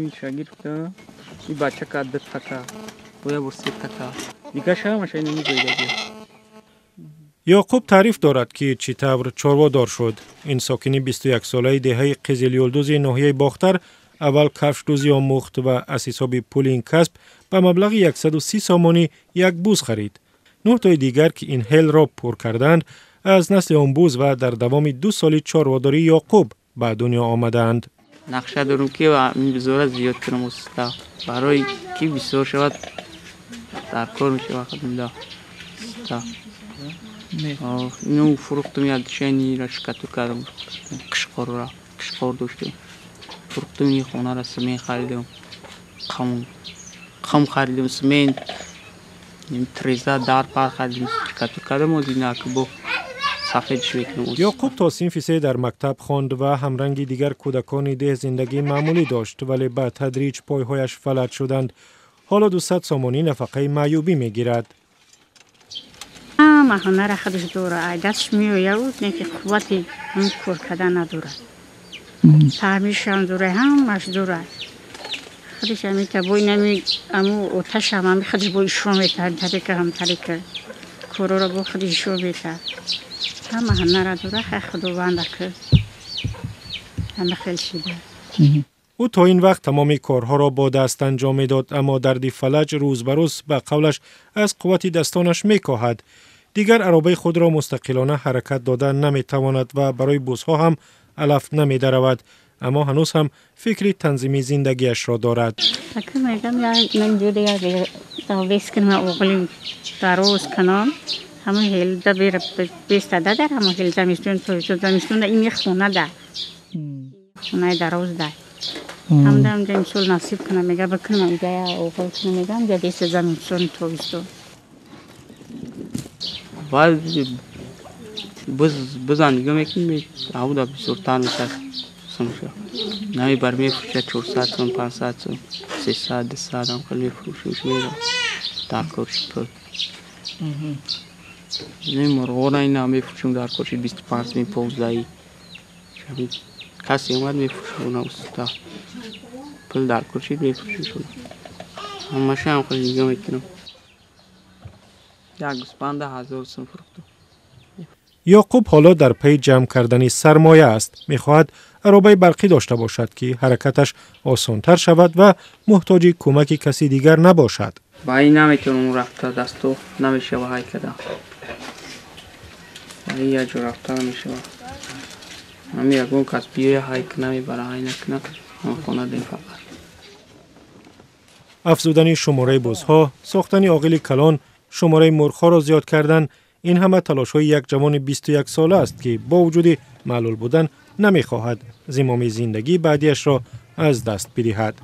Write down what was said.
Намиша гирифта, и бача ка ду така, боя бор се така. Дига шамаша ина мизоида. Ёқуб таъриф дорад, ки чӣ тавр чорводор шуд. Ин сокини 21-солаи деҳаи Қизилюлдузи ноҳияи Бохтар аввал кафшдӯзӣ омӯхт ва аз ҳисоби пули ин касб ба маблағи 130 сомонӣ як буз харид. Нӯҳ тои дигар, ки ин ҳелро пур карданд, аз насли он буз ва дар давоми 2 соли чорводории Ёқуб ба дунё омадаанд. Нақша дорум, ки ин бизора зиёд кунам уста. Барои ки бисёр шавад, дар кор мешавад хадимда. Ину фурӯхтум, як душанира шикатур кардам, қишқорра, қишқор доштем. Фурӯхтум, ин хонара симент харидам. Қам харидам, симент, треза, дар пар харидам, шикатур кардам, оз ина бо сафедш мекунам. Ёқуб то синфи се дар мактаб хонд ва ҳамранги дигар кӯдакони деҳ зиндагии маъмулӣ дошт, вале ба тадриҷ пойҳояш фалаҷ шуданд. Ҳоло 200 сомонӣ нафақаи маъюбӣ мегирад. Ҳама ҳунара худаш дорад, ай дастш меояд, не ки қуввати ҳамн кор кардан надорад. Фаҳмишам дорад, ҳамаш дорад. Худаш ҳамита бо инами аму оташам ҳами худаш бо ишо метаҳад, тариқа ҳам тариқа корора бо худаш ишо метаҳад. Ҳама ҳунара дорад, хай Худованда ки ҳама хел шида. Ӯ то ин вақт тамоми корҳоро бо даст анҷом медод, аммо дарди фалаҷ рӯз ба рӯз ба қавлаш аз қуввати дастонаш мекоҳад. Дигар аробаи худро мустақилона ҳаракат дода наметавонад ва барои бузҳо ҳам алаф намедаравад, аммо ҳанӯз ҳам фикри танзими зиндагиашро дорад. Ака мегам, як ман ҷуда як вес кунам, оғли дароз кунам, ҳама ҳелда бера бестада дар ҳама ҳел замистон, тобистон, замистон ин хона да хонаи дароз да ҳамда ҳамҷа имсол насиб кунам, мега бикунам, инҷа як оғол кунам, мегам ҷа беста замистон, тобистон. Баъд бизан нигоҳ мекунем, ҳавда бисёртар мешавад сумша. Намебар мефурӯшад 400 сум, 500 сум, 300, 200 ҳам хел мефурӯшиш мера дар корши пул. Не мурғора ина мефурӯшем дар корши 25 мин, 15. Касе омад, мефурӯшем она уста. Пул дар корши мефурӯшем. Ҳамаша ҳам хел нигоҳ мекунам. Як гӯсфанда 1000 сум фурӯхтам. Ёқуб ҳоло дар пайи ҷамъ кардани сармоя аст. Мехоҳад аробаи барқӣ дошта бошад, ки ҳаракаташ осонтар шавад ва муҳтоҷи кӯмаки каси дигар набошад. Ба ин наметавонам рафта, дасто намешава ҳай када. Ба ин як ҷо рафта намешава. Ҳами ягон кас биёя, ҳай куна, мебара, ҳай накуна, ҳам хона дем фақат. Афзудани шумораи бузҳо, сохтани оғили калон, шумораи мурғҳоро зиёд кардан — ин ҳама талошҳои як ҷавони 21-сола аст, ки бо вуҷуди маълул будан намехоҳад зимоми зиндагии баъдиашро аз даст бидиҳад.